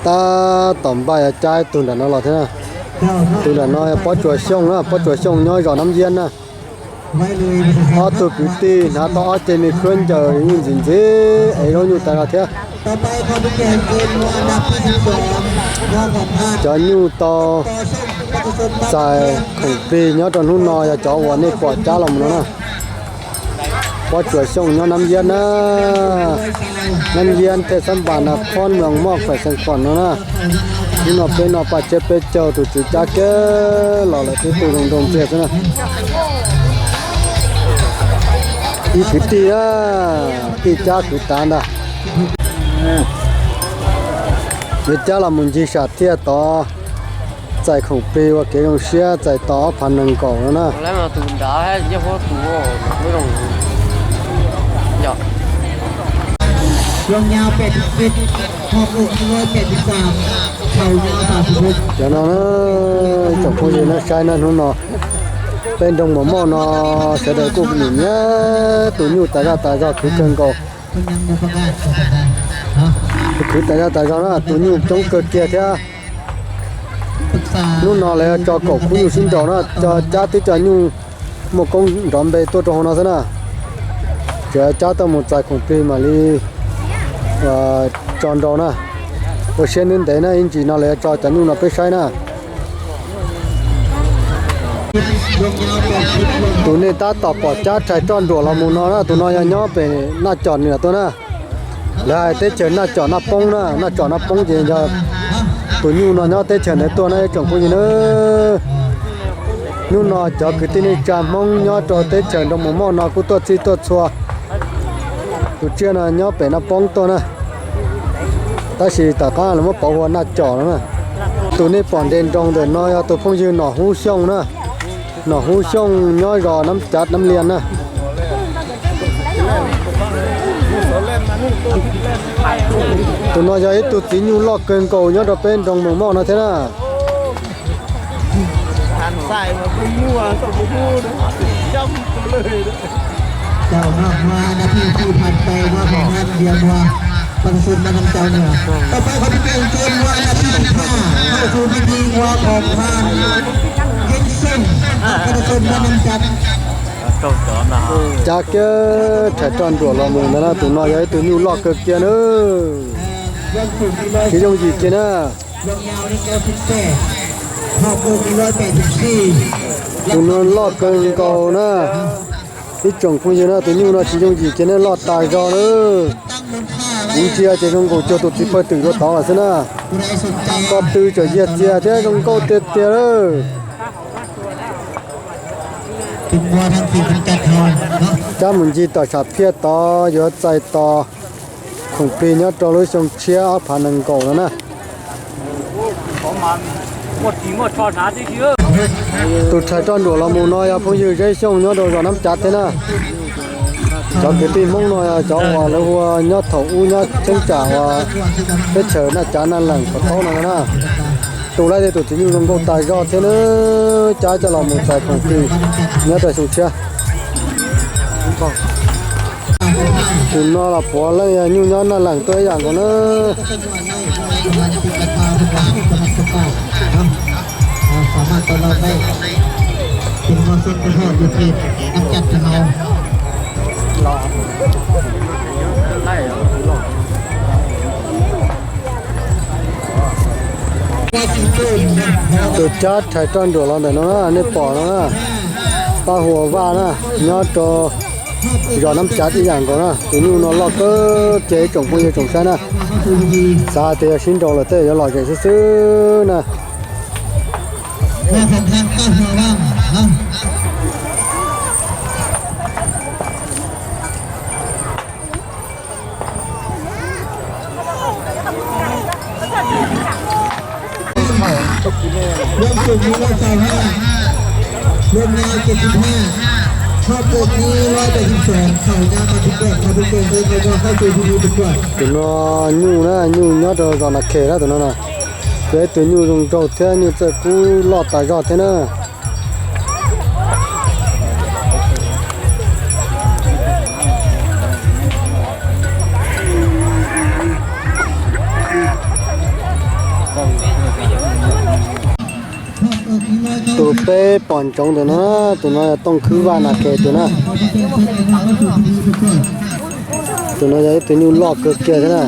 Tab tom npaj yuav cab ib tug nram no los thiab na. Tus nram no yog Pob Tsuas Xyooj na, Pob Tsuas Xyooj nyob zos Nab Yiab na. Ob tug kwv tij hnav tau ob ce me khuab ncaws yeej ntxim ntxim es zaub nyuj tas zog thiab. Cov nyuj tau txais khoom plig nyob rau hnub no yog cov uas nej pom cab los mus no na. Pob Tsuas Xyooj nyob Nab Yiab na, Nab Yiab thiaj xab npas nas khob mloos moj kham xeev khoom no na. Hnub no peb no paj tsiab peb caug tus tswv cab kiag los lawm twb tu zoo nroo ntxiag xwb na. Ib kwv tij na, tij cab kwv tav ntag. Yuav cab los mus ncig sam thiaj tod, txais khoom plig ua kev zoo siab txais tau ob phav nees nkaum no na. Cov no na, tsoom phooj ywg nej saib na, hnub no peb nroog Mus Mauj no sawv daws kuj nim nyiam tus nyuj tas zog tas zog khwv kawg nkaus. Khwv tas zog tas zog na, tus nyuj coob kawg kiag thiab. Hnub no lawv yuav tso kaum khub nyuj sib nraus na, cab twb cov nyuj muaj koob nrov npe tuaj rau hauv no xwb na. Tsuas cab tuaj mus txais khoom plig mam li tso nraus na. Ua siab ntev ntev na, ib ntsis no lawv yuav tso cov nyuj no peb saib na. Tus nej tab tom pom cab rhais roj nruam los mus no na, tus no yog nyob pem Naj Cos Nwm tuaj na. Lawv hais teb chaws Naj Cos Naj Poob na, Naj Cos Naj Poob ces yog tus nyuj no nyob teb chaws ntawd tuaj na ib tsoom phooj ywg na. Hnub no cov kwv tij neej tsa Hmoob nyob rau teb chaws nroog Mus Mauj no kuj tuaj txhij tuaj txhua. Tus tsiaj no nyob pem Naj Poob tuaj na, tab sis tom qab lawv muab pauv hu ua Naj Cos no na. Tus nej pom nres nroos ntawm no yog tus phooj ywg Nom Hub Xyooj na. Nom Hub Xyooj nyob zos Nab Cav Nab Lias na. Tus no yog ib tug txiv nyuj loj kawg nkaus nyob rau peb nroog Mus Mauj no thiab na. Cab kiag rhais roj nruam los mus ntawd na, tus no yog ib tug nyuj loj kawg kiag na. Tsis yooj yim kiag na. Tus no loj kawg nkaus na. Ib tsoom phooj ywg na, tus nyuj no tsis yooj yim kiag na, loj tas zog na. Kuv ntsia ces zoo nkaus cuag tus txiv pawg twm dua tod lawm xwb na. Ko tw tseem yiag txias thiab zoo nkauj tiag tiag lawm. Cab mus ncig tom sam phiaj tod yuav txais tos khoom plig nyob rau lub xyoo tshiab ob phav nees nkaum no na. Tus rhais roj nruam los mus no yog phooj ywg Zeb Xyooj nyob rau zos Nab Cav thiab na. Cov kwv tij Hmoob no yog cov uas lawv hu ua nyob thaum ub nyob cheeb tsam uas teb chaws Naj Cav Naj Leem pov taub no na. Tus laib tej tus txiv nyuj zoo nkauj tas zog thiab na, cab coj los mus txais khoom plig nyob rau xyoo tshiab. Tus no los puav leej yog nyuj nyob Naj Leem tuaj ib yam nkaus na. Tus cab rhais roj nruam los ntawm no na, nej pom no na, pab hu ua Vaj na, nyob rau zos Nab Cav ib yam nkaus na. Tus nyuj no loj kawg kiag ib tsoom phooj ywg tsoom saib na. Xav hais tias yog sib nraus lawm tej yuav lom zem xwb xwb na. Tus no nyuj na, nyuj nyob rau zos Nas Khes na tus no na. Yog ib tug nyuj zoo nraug thiab nyuj txawj kub loj tas zog thiab na. Tus peb pom ntsoov tus no, tus no yog Tooj Khwb Vaj Nas Khes tus na. Tus no yog ib tug nyuj loj kawg kiag thiab na.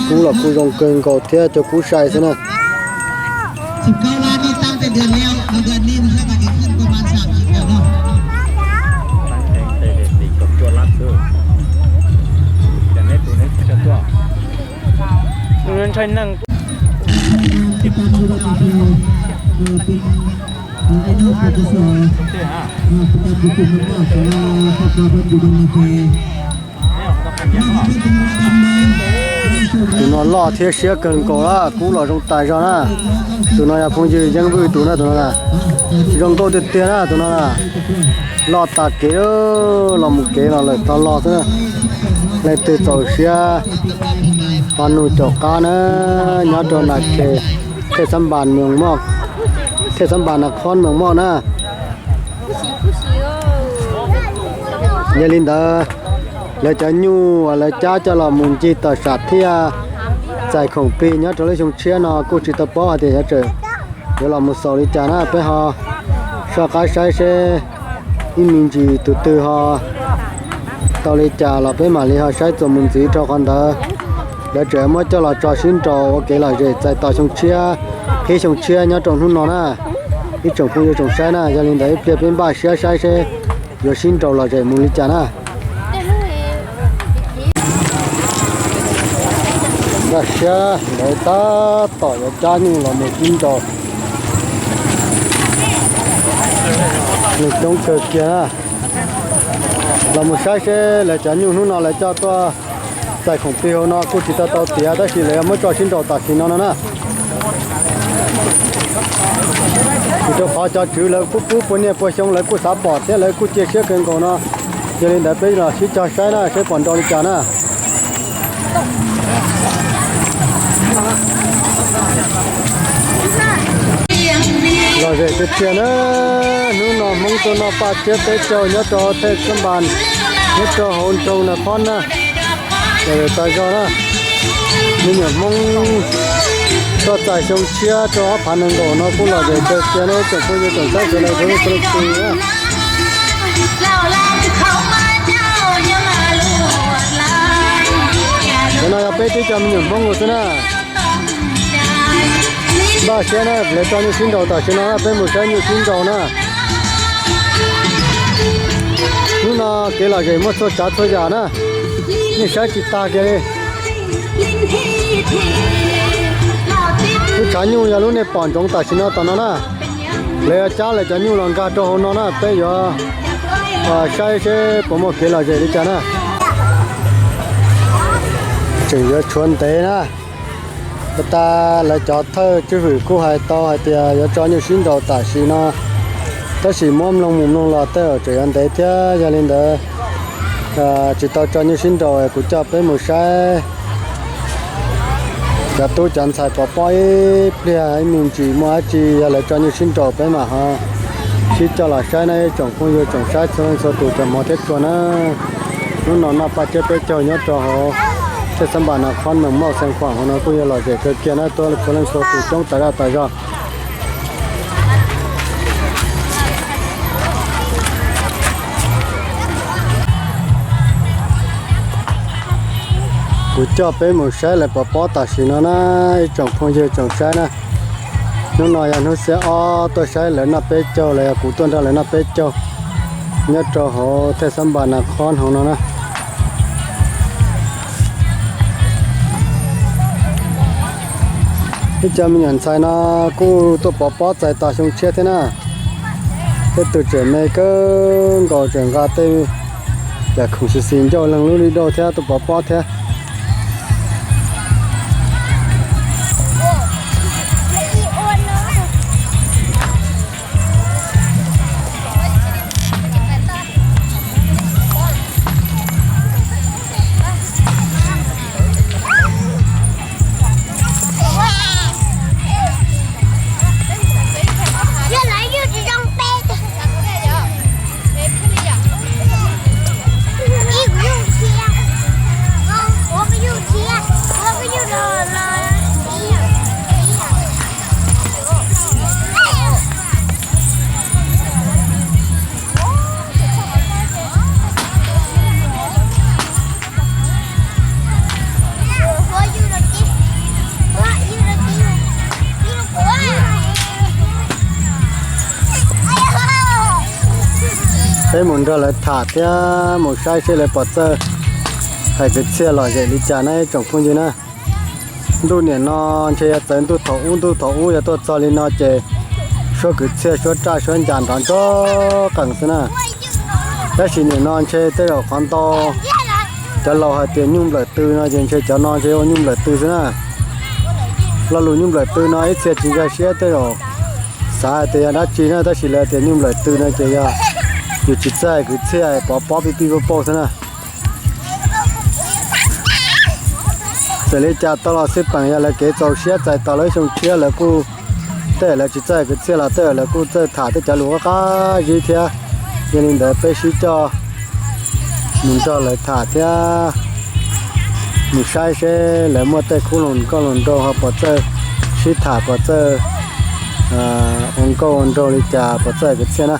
Kub los kuj zoo kawg nkaus thiab, cov kub sai xwb na. Ntshai neeg. Tus no loj thiab siab kawg nkaus na, kub los zoo tas zog na. Tus no yog phooj ywg Yeeb Vwj tus na, tus no na. Zoo nkauj tiag tiag na tus no na. Loj tas kev, los mus kev los lawm tau los xwb na. Leej twg txaus siab ho nug caum qab na, nyob rau Nas Khes, Thej Xab Npas Moos Moj, Thej Xab Npas Nas Khob Moos Moj na. Yog li ntawd, lawv cov nyuj uas lawv cab coj los mus ncig tom sam thiaj txais khoom plig nyob rau lub xyoo tshiab no kuj tsis tau paub hais tias yuav tseem yuav los mus xaus li cas na. Peb ho soj qab saib seb ib me ntsis tus twg ho tau li cas los peb mam li ho saib txuas mus ntxiv rau qhov ntawd. Lawv tseem muab coj los tso sib nraus ua kev lom zem txais tos xyoo tshiab, qhib xyoo tshiab nyob rau hnub no na. Ib tsoom phooj ywg tsoom saib na, yog li ntawd ib pliag peb npaj siab saib seb yuav sib nraus lom zem mus li cas na. Npaj siab ntawd tab tom yuav cab nyuj los mus sib nraus. Nyuj coob kawg kiag na. Los mus saib seb lawv cov nyuj hnub no lawv coj tuaj txais khoom plig hauv no kuj tsis tau tau tiav tab sis lawv yuav muab tso sib nraus tam sim no no na. Vim rau qhov cov tswv lawv kuj pub puag niaj puag xyoo lawv kuj xav pom thiab lawv kuj cia siab kawg nkaus no. Yog li ntawd peb los sib cog saib na seb pom nrau li cas na. Lom zem tiag tiag na, hnub no Hmoob tuaj noj paj tsiab peb caug nyob rau Thej Xab Npas, nyob rau hauv nroog Nas Khob na. Lom zem tas zog na, me nyuam Hmoob tuaj txais xyoo tshiab rau ob phav nees nkaum no kuj lom zem kawg kiag na, tsoom phooj ywg tsoom saib sawv daws txhua leej txhua tus na. Cov no yog peb tib co me nyuam Hmoob xwb na. Npaj siab na, lawv tso nyuj sib nraus tam sim no na, peb mus saib nyuj sib nraus na. Hnub no kev lom zem muaj txhua tsav txhua yam na, nej saib tsis tag kiag li. Lub tshav nyuj yog lub nej pom ntsoov tam sim no tom no na. Lawv yuav cab lawv cov nyuj los nkag rau hauv no na, peb yuav saib seb puas muaj kev lom zem li cas na. Tseem yuav tshuav ntev na. Ua tas lawv cov thawj tswj hwm kuj hais tau hais tias yuav tso nyuj sib nraus tam sim no, tab sis muab mloog mus mloog los tej zaum tseem yuav ntev thiab. Yog li ntawd tsis tau tso nyuj sib nraus, kuv coj peb mus saib cov tub cov ntxhais pov pob ib pliag, ib me ntsis muaj dab tsi yog lawv tso nyuj sib nraus peb mam ho sib coj los saib na ib tsoom phooj ywg tsoom saib txhua leej txhua tus cov hmov thiab tshua na. Hnub no noj paj tsiab peb caug nyob rau hauv Thej Xab Npas Nas Khob Moos Moj Xeev Khuam hauv no kuj yog lom zem kawg kiag na, tuaj txhua leej txhua tus coob tas zaj tas zog. Kuv coj peb mus saib lawv pov pob tam sim no na, ib tsoom phooj ywg tsoom saib na. Hnub no yog hnub xiab ob tuaj saib lawv noj peb caug los yog kuv tuaj nrog lawv noj peb caug nyob rau hauv Thej Xab Npas Nas Khob hauv no na. Ib co me nyuam ntxhais no kuj tuaj pov pob txais tos xyoo tshiab thiab na. Tej tus tseem me kawg nkaus tseem nqa tej yam khoom xis xis ncauj leeg lub li dauj thiab tuaj pov pob thiab. Peb mus nrog lawv tham thiab mus saib seb lawv pom txawj hais kwv txhiaj lom zem li cas na ib tsoom phooj ywg na. Ntuj niam no ntshe yog txawv ntuj thaum ub, ntuj thaum ub yog tuaj txog li no ces suab kwv txhiaj suab raj suab ncas nrov nrov qees xwb na. Tab sis nim no ntshe tej zaum qhov ntau cov laus hais tias nyuj nplawm tw no ces ntshe cov no ntshe ua nyuj nplawm tw xwb na. Lo lus nyuj nplawm tw no ib txhia tsis nkag siab tej zaum xav hais tias yog dab tsi na, tab sis lawv tias nyuj nplawm tw no ces yog yus tsis txawj hais kwv txhiaj pov pob pib pib pauj pauj xwb na. Txawm li cas tau los xij peem yog lawv kev txaus siab txais tos lawv xyoo tshiab lawv kuj, tej lawv tsis txawj hais kwv txhiaj los tej lawv kuj txawj tham tej cov lus qab qab zib thiab. Yog li ntawd peb sib coj mus nrog lawv tham thiab mus saib seb lawv muaj tej khub luag nkauj luag nraug ho pom txawj sib tham pom txawj ua nkauj ua nraug li cas pom txawj hais kwv txhiaj na.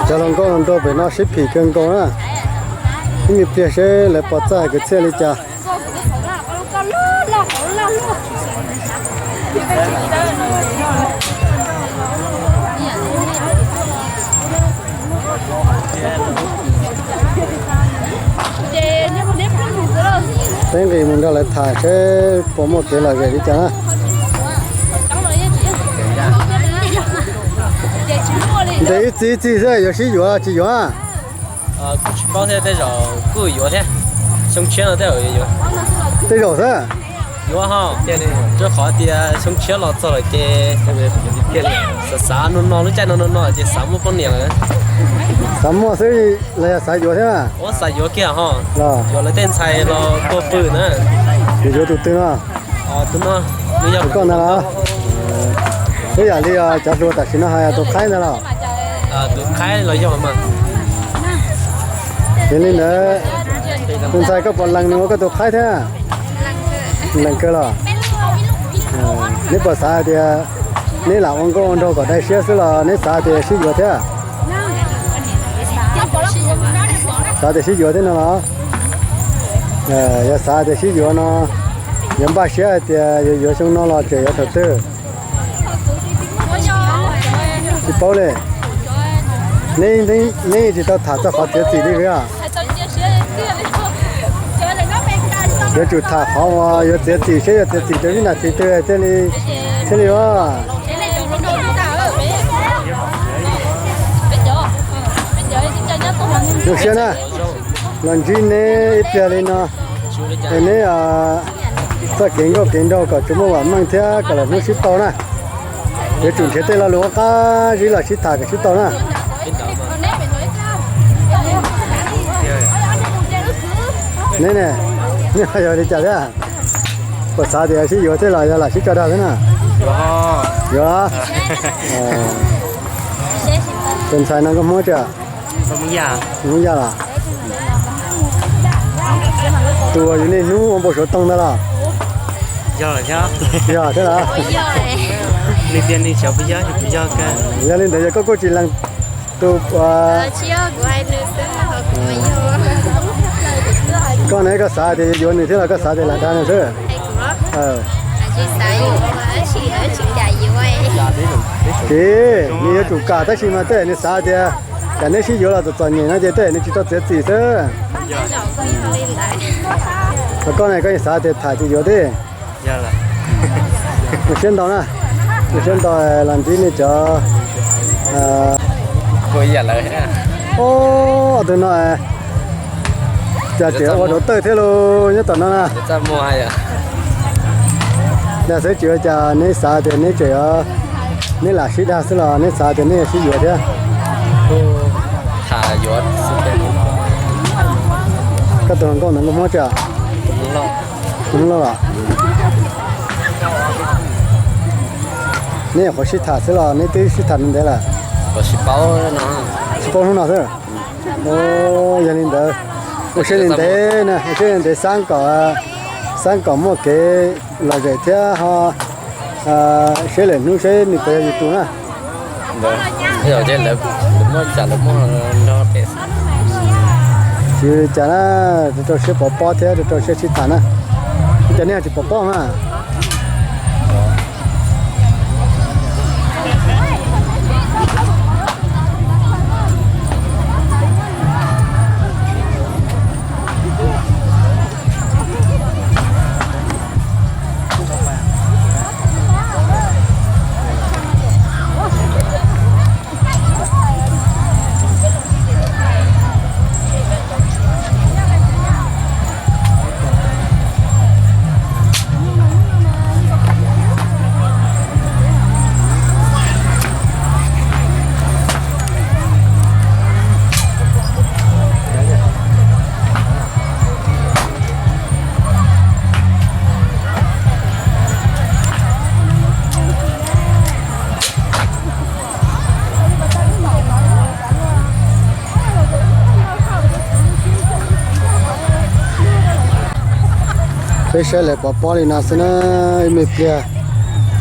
Cov hluas nkauj hluas nraug pem no sib phim kawg nkaus na. Ib me pliag seb lawv pom txawj hais kwv txhiaj li cas. Peb nqis mus nrog lawv tham seb puas muaj kev lom zem li cas na. Ntes ib txhis ib txhis xwb yuav sib yuav tsis yuav? Kuv tsis paub thiab, tej zaum kuj yuav thiab. Xyoo tshiab no tej zaum yuav. Tej zaum xwb. Yuav ho, rau qhov tias xyoo tshiab los txog lawm ces xav xav no no lub caij no no no ces xav muaj poj niam lawm. Xav muaj xwb los yog xav yuav thiab? Ua xav yuav kiag ho. Yuav lawv tej ntxhais los tuag pw na. Yuav yuav tus twg no? Tus no, tus koj ntag los? Ib yam li cov hluas tam sim no hais tus qhaib ntag los? Tus qhaib los yog mas. Yog li ntawd, tus ntxhais koj puas lees nws ua koj tus qhaib thiab? Lees kawg los? Neb puas xav hais tias neb lam ua nkauj ua nraug kom dai siab xwb los neb xav tias sib yuav thiab? Xav tias sib yuav thiab no los? Yog xav tias sib yuav no, yuav npaj siab hais tias yuav yuav xyoo no los tseem yuav thaum twg? Tsis paub li. Neb yeej tsis tau tham txog qhov txiav txim li os. Yuav tsum tham qhov uas yuav txiav txim seb yuav txiav txim rau vib nas this twg thiaj li, thiaj li os. Zoo siab na, los ntsib neb ib pliag li no, es neb txoj kev nkauj kev nraug kom tsuas muaj vam meej thiab kom lwm hnub sib tau na. Yuav tsum nrhiav tej lo lus qab zib los sib tham kom sib tau na. Neb ne, neb yog li cas thiab? Puas xav tias sib yuav thiab los yog lam sib tso dag xwb na? Yuav. Tus ntxhais no nkauj Hmoob tsi? Hmoob Yaj los? Tus uas yus niaj hnub ua npau suav toog ntag los? Yog thiab los? Yog li ntawd yog koj kuj tsis lees tus, koj ne koj xav tias yuav nws thiab los koj xav tias lam dag nws xwb? Tsis, nws yuav tsum kam tab sis mas tej nws xav tias, cas neb sib yuav los txom txom nyem no ces tej nws tsis tau txiav txim xwb. Koj ne koj yeej xav tias tham ces yuav tib. Zoo siab ntau na, zoo siab ntau los ntsib nej cov, ob tug no, cas tseem ua dau tawj thiab lauj nyob tom no na. Yog xwb tsis ua cas, neb xav tias neb tseem yuav, neb lam sib dag xwb los neb xav tias neb yuav sib yuav thiab? Koj tus hluas nkauj ntawd nkauj Hmoob tsi? Hnub no los, neb nyuam qhuav sib tham xwb los neb twb sib tham ntev lawm? Tsis paub hnub no xwb. Yog li ntawd, ua siab ntev ntev na, ua siab ntev ntev xav kom, xav kom muaj kev lom zem thiab ho siab lwm hnub seb nws puas yog yus tus na. Tsis ua li cas na, rau rau siab pov pob thiab rau rau siab sib tham na. Ua cas nej ho tsis pov pob mas? Peb saib lawv pov pob li no xwb na, ib me pliag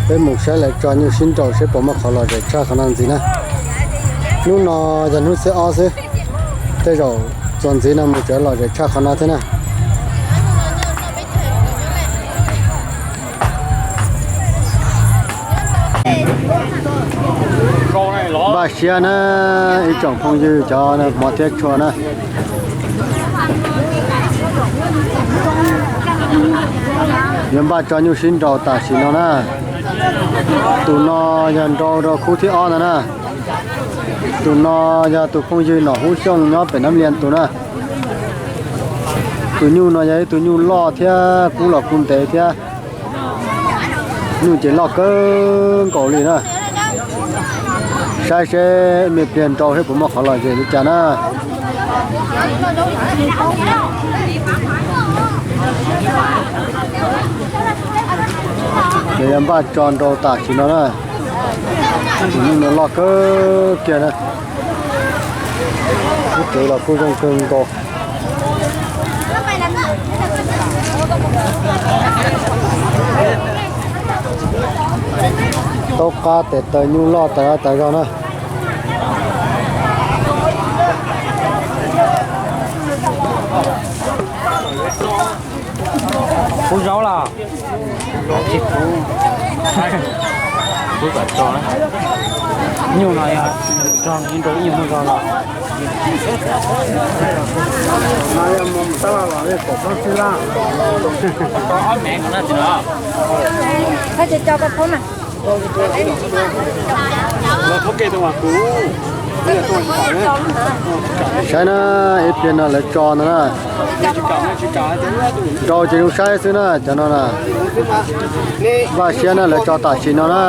peb mus saib lawv tso nyuj sib nraus seb puas muaj qhov lom zem tshaj qhov no ntxiv na. Hnub no yog hnub xiab ob xwb, tej zaum txuas ntxiv no mus tseem lom zem tshaj qhov no thiab na. Npaj siab na, ib tsoom phooj ywg cov hmov thiab tshua na. Yuav npaj tso nyuj sib nraus tam sim no na. Tus no yog nrau rau khub thib ob ntag na. Tus no yog tus phooj ywg Nom Hub Xyooj nyob pem Nab Lias tus na. Tus nyuj no yog ib tug nyuj loj thiab kub los kub ntev thiab. Nyuj ces loj kawg nkaus li na. Saib seb me pliag nrau seb puas muaj qhov lom zem li cas na. Ces yog npaj tso nrau tam sim no na. Tus nyuj no loj kawg kiag na. Ub, twv los kuj zoo kawg nkaus. Taub qab tes taw nyuj loj tas tas zog na. Pub zaub los? Pub kom tso. Nyuj no yog tso nrau ib nyuag muaj zog los. Saib na, ib pliag no lawv tso ntag na. Nrau ces zoo saib xwb na, cov no na. Npaj siab na, lawv tso tam sim no na.